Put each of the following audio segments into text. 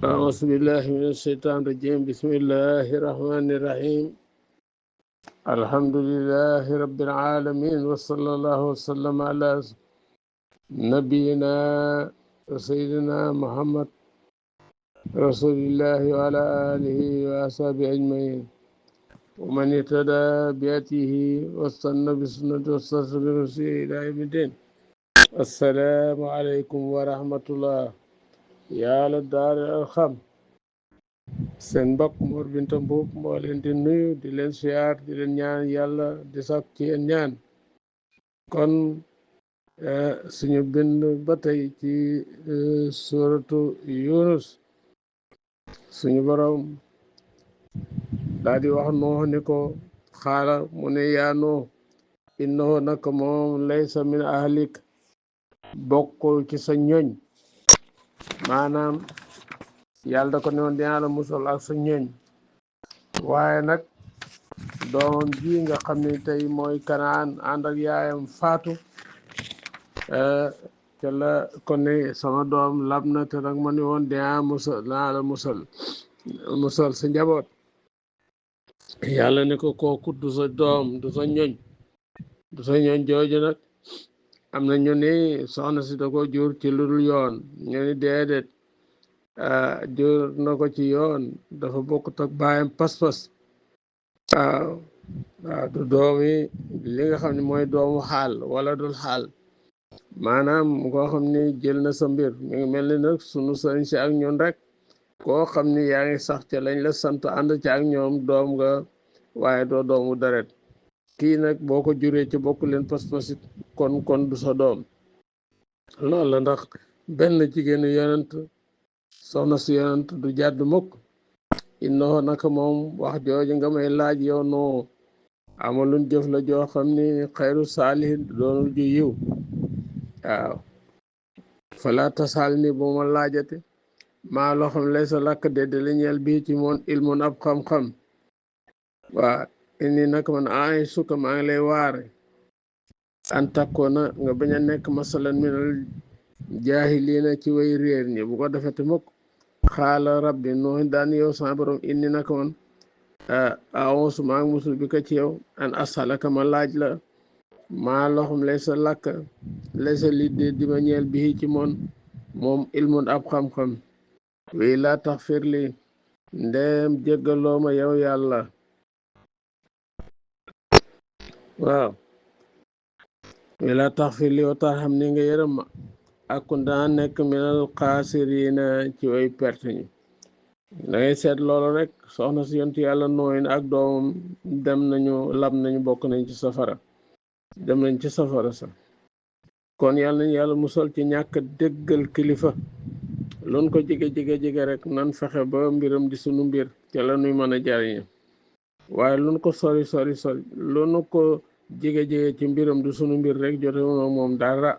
أعوذ بالله من الشيطان الرجيم بسم الله الرحمن الرحيم الحمد لله رب العالمين وصلى الله وسلم على نبينا وسيدنا محمد رسول الله وعلى آله وأصحابه أجمعين ومن اهتدى بهديه واستنى بسنته واستغفر إلى يوم الدين. السلام عليكم ورحمة الله يا للدار الخم. seen mbokk Mor Binta Mbuub moo leen di nuyu di leen siyaar di leen ñaan yàlla di sàkk ci yéen ñaan. kon suñu bind ba tey ci suratu Yunus suñu borom daal di wax Nuux ni ko xaala mu ne yaa Nuux innahu naka moom laysa min ahlik bokkul ci sa ñoñ. maanaam yàlla da ko ne woon dinaa la musal ak sa ñoñ, waaye nag doomam ji nga xam ne tey mooy Kanaan ànd ak yaayam faatu te la ko ne sama doom lab na te nag ma ne woon dinaa la musal sa njaboot. yàlla ne ko kooku du sa doom du sa ñoñ jooju nag am na ñu ni soxna si da ko jur ci lu dul yoon, ñu ni déedéet jur na ko ci yoon, dafa bokkut ak baayam pas-pas. waaw du doomi li nga xam ne mooy doomu xaal wala dul xaal, maanaam koo xam ni jël na sa mbir. mi ngi mel ni nag sunu sëriñ si ak ñun rek, koo xam ni yaa ngi sax ca lañ la sant ànd ci ak ñoom doom nga, waaye doo doomu deret. kii nag boo ko juree ci bokk leen pas-pas it kon du sa doom. loolu la, ndax benn jigéenu yonent soxna si yonent du jàdd mukk. innahu naka moom wax jooju nga may laaj yow noo amalun jëf la joo xam ni xayru saalihin doonul ju yiw. waaw fala tasal ni bu ma laajate maa loo xam lay sa lakk dédde li ñeel bii ci moon ilmun ab xam-xam. waa inni naka man ay sukka maa ngi lay waare an takkoona nga bañ a nekk masalan minal jaahiliina ci way réer ñi bu ko defete mukk. xaala rabbi nuuh daan yow sama borom inni naka man aawusu maa ngi musul bi ka ci yow an asalaka ma laaj la maa loxum lay sa lakk lay sa lidde di ma ñeel bii ci moom ilmun ab xam-xam. wii laa tax firli ndeem jéggaloo ma yow yàlla. waaw wii laa tax firli wa tax xam ni nga yërëm ma akun dana nekk minal xaasiriina ci way perte ñi. da ngay seet loolu rek, soxna si yontu yàlla nooyin ak doomam dem nañu lab nañu bokk nañ ci safara, dem nañ ci safara sax. kon yàlla nañu yàlla musal ci ñàkk déggal kilifa. loon ko jege rek nan fexe ba mbiram di sunu mbir te la nuy mën a jariñe, waaye loon ko sori loonu ko jege ci mbiram di sunu mbir rek jote moom dara.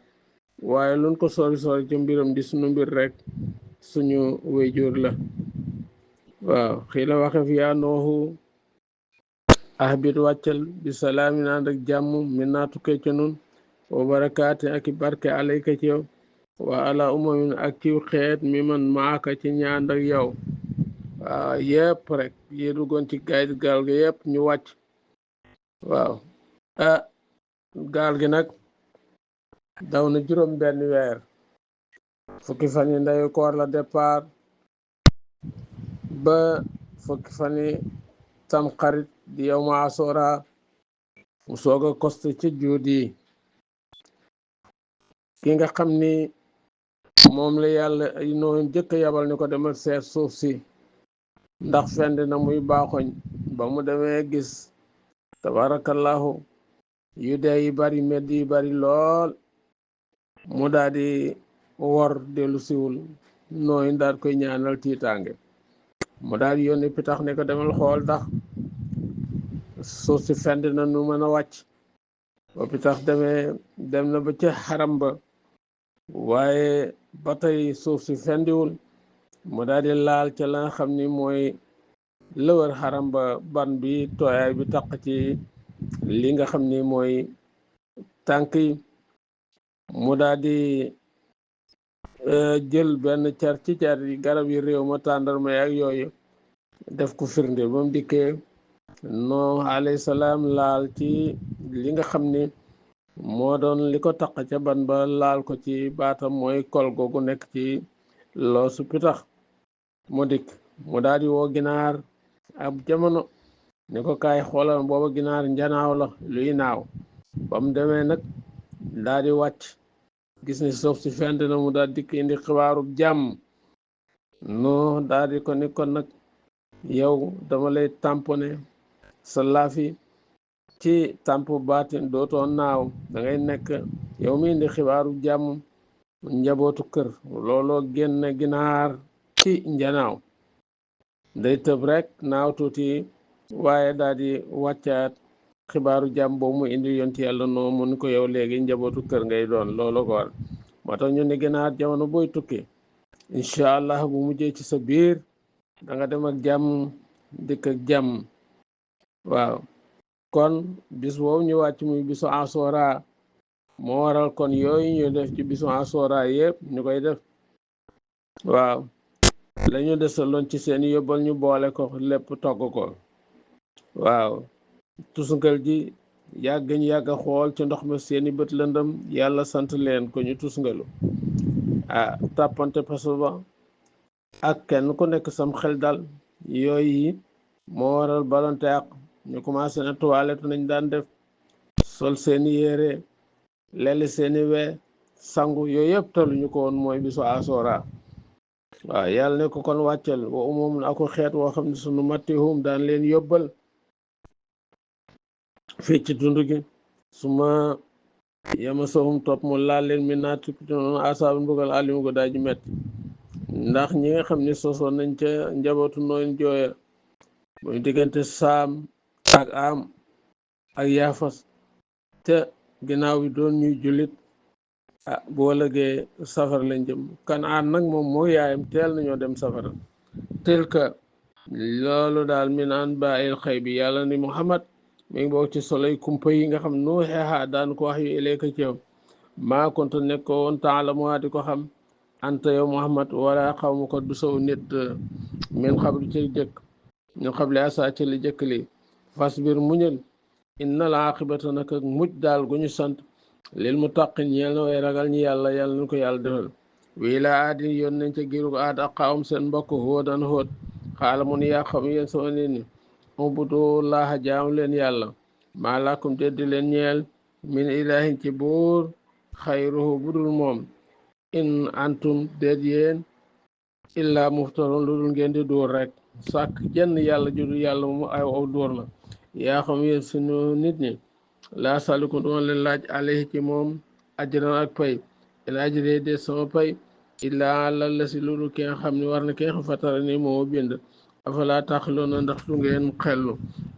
waaye luñ ko sori ci mbiram di sunu mbir rek suñu wéyjur la. waaw xii la waxe fi yaa nooxu ahbit wàccal bi salaamin ànd ak jàmm min naa tukkee ca nun wa barakaati ak i barke alayka ci yow wa ala umamin ak ciw xeet mi man maaka ci ñaand ak yow. waaw yépp rek yi duggoon ci gaal gi yépp ñu wàcc. waaw gaal gi nag daw na juróom benn weer. fukki fan yi ndeyu koor la départ ba fukki fan yi tam xarit di yow ma asora mu soog a koste ci juut yi. ki nga xam ni moom la yàlla noonu jëkk yabal ni ko demal seet suuf si ndax fend na muy baaxoñ. ba mu demee gis tabarakallahu yu dee yi bari medd yi bari lool, mu daal di wor dellu siwul nooy daal koy ñaanal tiitaange. mu daal yónni pitax ne ko demal xool ndax suuf si fend na nu mën a wàcc. ba pitax dem na ba ca xaram ba, waaye ba tey suuf si fendiwul. mu daal di laal ca la nga xam ni mooy lëwër xaram ba, ban bi tooyaay bi taq ci li nga xam ni mooy tànk yi. mu daal di jël benn car ci car yi garab yi réew ma tàndarma ak yooyu def ko firnde ba mu dikkee Nuux alayhi salaam laal ci li nga xam ni moo doon li ko taq ca ban ba laal ko ci baatam mooy kol googu nekk ci loosu pitax mu dikk mu daal di woo ginaar ab jamono ni ko kaay xoolal booba ginaar njanaaw la luy naaw ba mu demee nag daal di wàcc gis ni suuf si fent na mu daal dikk indi xibaarub jàmm noo daal di ko ni kon nag yow dama lay tamponné sa laafi ci tamp baatin dootoo naaw da ngay nekk yow mi indi xibaaru jàmm njabootu kër looloo génn ginaar ci njanaaw day tëb rek naaw tuuti waaye daal di wàccaat xibaaru jàmm boobu mu indi yonti yàlla noo mun ko yow léegi njabootu kër ngay doon loolu ko war moo tax ñu ne ginaar jamono booy tukki incha allah bu mujjee ci sa biir da nga dem ak jàmm dikk ak jàmm waaw kon bis boobu ñu wàcc muy bisu asora moo waral kon yooyu ñu def ci bisu asora yëpp ñu koy def waaw lañu desaloon ci seen yóbbal ñu boole ko lépp togg ko waaw tusngal ji yàgg ñu yàgg a xool ci ndox ma seeni bët lëndëm yàlla sant leen ko ñu tusngalu tàppante paso ba ak kenn ku nekk sam xel dal yooyu yi moo waral balonte ak ñu commencé na toilette nañ daan def sol seeni yére lelli seeni we sangu yooyu yëpp talu ñu ko woon mooy bisu asora waaw yàlla ne ko kon wàccal wa umum ako xeet woo xam ne sunu mattihum daan leen yóbbal fii ci dund gi su ma yama sahum topp mu laal leen mi naati noonu asaabu mbugal alimu ko daji metti ndax ñi nga xam ne sosoon nañ ca njabootu nooy jooya muy diggante saam ak am ak yaafas te ginnaaw bi doon ñuy jullit boo lëgee safara lañ jëm kan aan nag moom moo yaayam teel nañoo dem safara tilka loolu daal min an ba il xëy bi yàlla ni Muhammad mi ngi bokk ci soloy kumpa yi nga xam nu xeexaa daan ko wax yu ileeka ci yow maa konta nekk ko woon taalamuwaa di ko xam anta yow Muhammad wala xaw ma ko du saw nit min xablu ci jëkk ñu xable asa ci li jëkk li fasbir muñal inna la aqibata nag ak mujj daal gu ñu sant lil muttaqin ñeel na way ragal ñi yàlla yàlla nañ ko yàlla defal wii la aadin yoon nañ ca giru ko aad ak xaawam seen mbokk hóodan hóot xaala mu ni yaa xam yéen sama nit ñi ubudu laaha jaamu leen yàlla maa lakum deddi leen ñeel min ilahin ci buur xayruhu budul moom in antum déet yéen illaa muftaroon lu dul ngeen di dóor rek sàkk jenn yàlla judul yàlla mu ay aw dóor la yaa xam yéen sunu nit ñi laa saliku doon leen laaj alayhi ci moom ajran ak pay in ajree de sama pay illaa àlal la si loolu ki nga xam ne war na ki nga xam fatara ni moo bind afalaa taxiloon na ndax du ngeen xellu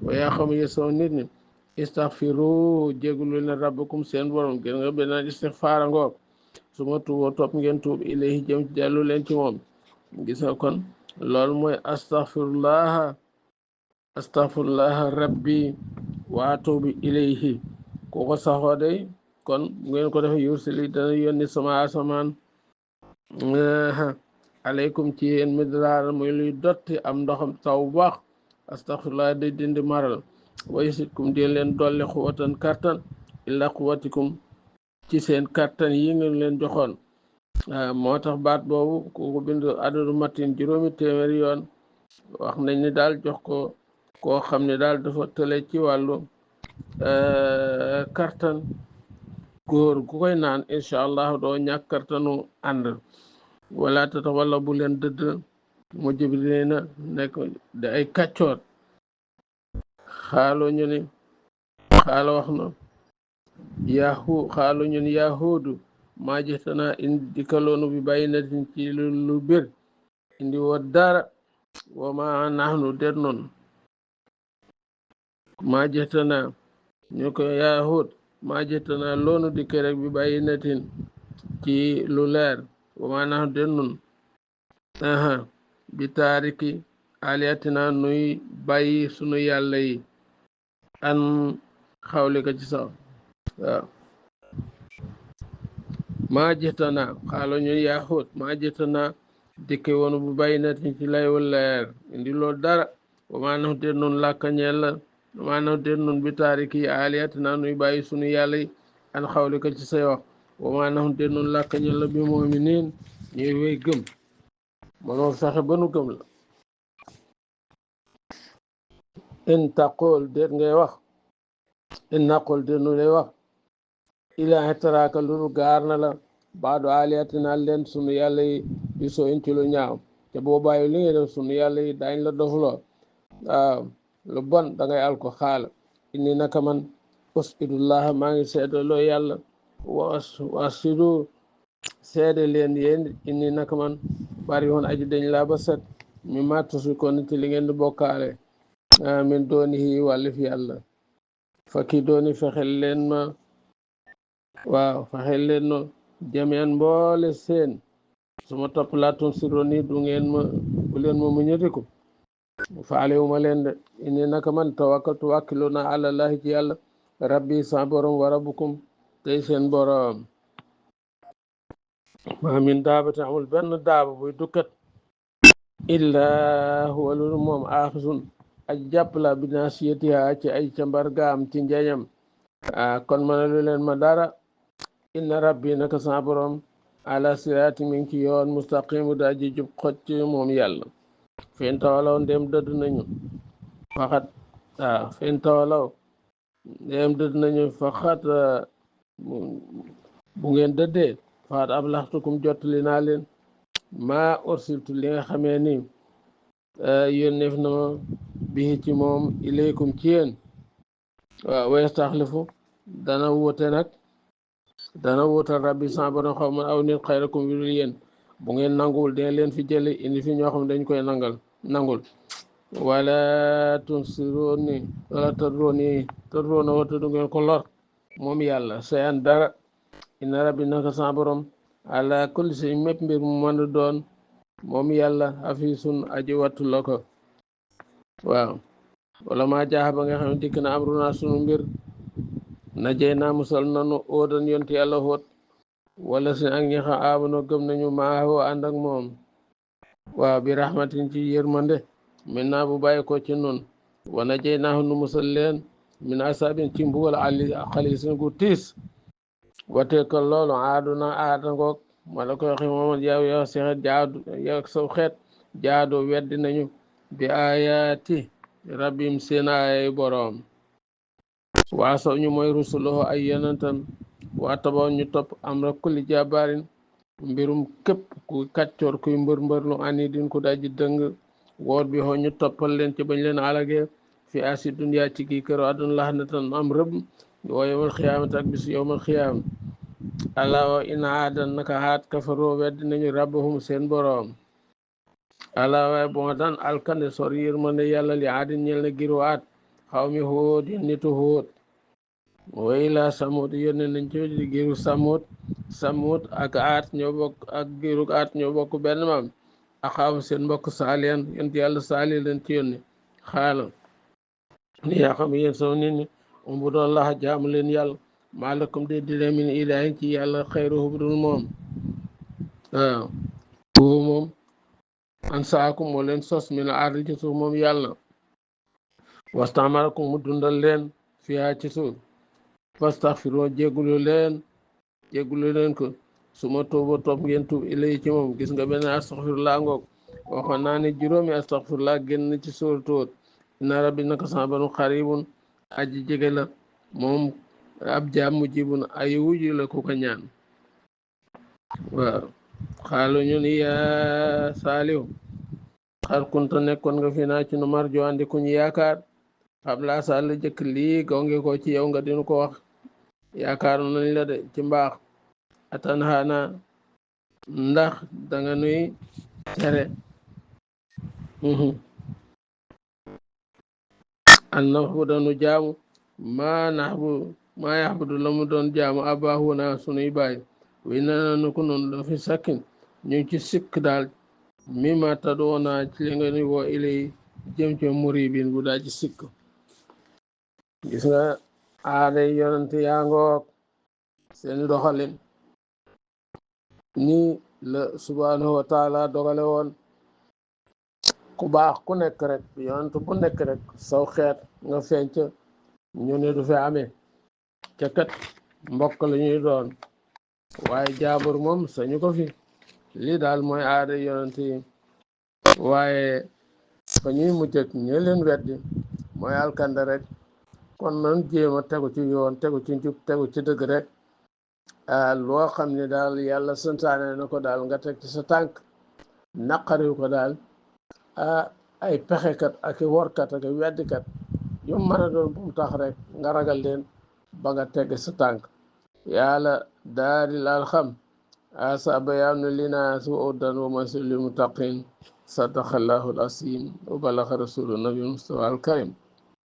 wa yaa xam yéen sama nit ñi istaghfiru jégulu leen rabbakum seen borom gën nga beneen istixfaara ngoog su ma tuuboo topp ngeen tuub ilayhi jëm ci dellu leen ci moom gis nga kon loolu mooy astaghfirullaha rabbi wa atuubu ilayhi ku ko saxoo day kon ngeen ko defe yursili dana yónni sama asamaan aleykum ci yéen midraar muy luy dotti am ndoxam taw bu baax astaghfirullah day dindi maral wa yasitkum di leen dolli xuwatan kattan illa quwatikum ci seen kattan yi ngeen leen joxoon moo tax baat boobu ku ko bind adadu matin juróomi téeméeri yoon wax nañ ni daal jox ko koo xam ne daal dafa tële ci wàllu kattan góor ku koy naan incha allah doo ñàkk kattanu ànd wala tata wala bu leen dëdd mu jibrina nekk da ay kàccoor xaalo ñu ni xaalo wax na xaalo ñu ni yahuudu maa jëtanaa indi dikkaloonu bi bàyyi na ci lu bir indi woo dara wa ma nahnu det noon maa jëtanaa ñu ko yahud maa jëtanaa loonu dikke rek bi bàyyi natin ci lu leer wa ma nahnu det noon bi taariki aliatina nuy bàyyi sunu yàlla yi an xawli ko ci saw waaw maa jëtana xaalo ñu yaa xóot maa jëtana dikke woonu bu bàyyi na ci lay wal leer indi loolu dara wa maa nax den nun làkka ñeel la wa maa nax den nun bi taariki aaliyatina nuy bàyyi sunu yàlla yi an xawli ko ci say wax wa maa nax den nun làkka ñeel la bi mu'miniin ñuy wéy gëm mënoo fexe ba nu gëm la in taqul déet ngay wax in naqul déet nu lay wax ilaa taraaka lu nu gaar na la baadu aaliyatina leen sunu yàlla yi di soo in ci lu ñaaw te boo bàyyi li ngay def sunu yàlla yi daañ la dofloo waaw lu bon dangay al ko xaala inni naka man usbidullaha maa ngi seedaloo yàlla wasidu seede leen yéen inni naka man bari woon aji dañ laa ba set mi mattusi kon ci li ngeen di bokkaale min dooni yi wàlli fi yàlla fakki dooni fexel leen ma waaw fexel leen no jameen mboole seen suma topp laatum siro ni du ngeen ma bu leen ma mu ñëtiku faalewuma leen de inni naka man tawakkaltu wàkkilu na àlallahi ci yàlla rabbi sa borom wa rabbukum tey seen borom maa min daabati amul benn daaba buy dukkat illa huwa lu moom aaxisun aj jàpp la bi naasiyatiha ci ay cambargaam ci njeeñam kon ma ne lu leen ma dara inna rabbi naka sa borom ala siraati mi ngi ci yoon mustaqimu da ji jub xocc moom yàlla fen tawalaw ndem dëdd nañu faxat fen tawalaw ndem dëdd nañu faxat bu ngeen dëddee faxat ab laxtukum jottali naa leen maa ursiltu li nga xamee ni yónneef na ma bii ci moom ilaykum ci yéen waaw wayastaxlifu dana wuutal rabbi sa borom xaw ma aw nit xayrakum yu dul yéen bu ngeen nanguwul dina leen fi jële indi fi ñoo xam ne dañ koy nangul wala tunsiruni wala tadruna wata du ngeen ko lor moom yàlla sayan dara inna rabbi naka sa borom ala kulli shay mépp mbir mu mën a doon moom yàlla hafisun aji wattu la ko waaw wala maa jaaxa ba nga xam ne dikk na amruna sunu mbir na jey naa musal nanu óodan yonti yàlla xóot wala si ak ñi xam aamano gëm nañu maahoo ànd ak moom waaw bi rahmatin ci yërmande min naa bu bàyyi ko ci nun wana jey naaxu nu musal leen min asaabin ci mbugal xalisin gu tiis watee ko loolu aaduna aada ngoog mala koy waxe moomad yow sexet jaadu yow saw xeet jaado weddi nañu bi ayaati rabbim seen ay boroom waa saw ñu mooy rusuloo ay yonentam waa tabaw ñu topp am ra kulli jabaarin mbirum képp ku kàccoor kuy mbër lu ani din ku daji dëng woor bi xoo ñu toppal leen ci bañ leen alagee fi asi duniyaa ci kii këro àdduna lax na tan am rëbb woo yowmal xiyaamati ak bis yowmal xiyaam ala wa ina aadan naka haat kafaroo weddi nañu rabbahum seen boroom ala waay bon daan alkande sor yërmande yàlla li aadin ñel na giru aat xaw mi xóot yi nitu xóot way laa samut yónne nañ ci giru samut ak aat ñoo bokk ak giru aat ñoo bokk benn maam ak xaam seen mbokk saaliyan yent yàlla saali leen ci yónne xaala ni yaa xam yéen sama nit ñi bu doon laxa jaamu leen yàlla maalakum de dina min ilaahin ci yàlla xayruhu bu dul moom waaw boobu moom an saakum moo leen sos min ardi ci suuf moom yàlla wastamarakum mu dundal leen fiha ci suuf fastaxfiroo jéggulu leen ko su ma tuuba topp ngeen tuub ilay ci moom gis nga benn astaxfirullah ngoog waxoon naa ne juróomi astaxfirullah génn ci suuratu Huud inna rabbi naka sama banu xaribun aji jege la moom ab jaam mujibun ay wuju la ku ko ñaan waaw xaalu ñun yaa saaliw xar kunta nekkoon nga fi naa ci nu marjo andi ku ñu yaakaar xam laa sall jëkk lii gonge ko ci yow nga dinu ko wax yaakaar nañ la de ci mbaax atan xaana ndax danga nuy tere an nax bu danu jaamu maa yax bu du la mu doon jaamu abahuna sunuy baay wi nanu ko noonu dafi sakkin ñu ngi ci sikk daal mi ma tadoona ci li nga nuy woo ilay jëm ci muribin bu daa ci sikk gis nga aaday yonent yaa ngoog seen doxalin nii la subhanahu wa taala dogale woon ku baax ku nekk rek yonent bu nekk rek saw xeet nga feeñ ca ñu ne du fi amee ca kat mbokk la ñuy doon waaye jaabur moom sañu ko fi lii daal mooy aada yonent yi waaye fa ñuy mujj ak ñi leen weddi mooy alkande rek kon nan jéem a tegu ci yoon tegu ci njub tegu ci dëgg rek loo xam ne daal yàlla santaane na ko daal nga teg ci sa tànk naqariw ko daal ay pexekat ak i workat ak i weddikat yu mën a doon bu mu tax rek nga ragal leen ba nga teg sa tànk yàlla daaril alxam asa bayaanu linaas wa udan wa masil lil muttaqin sadaqallahu al asim wa balaxa rasulu nabi mustafa al karim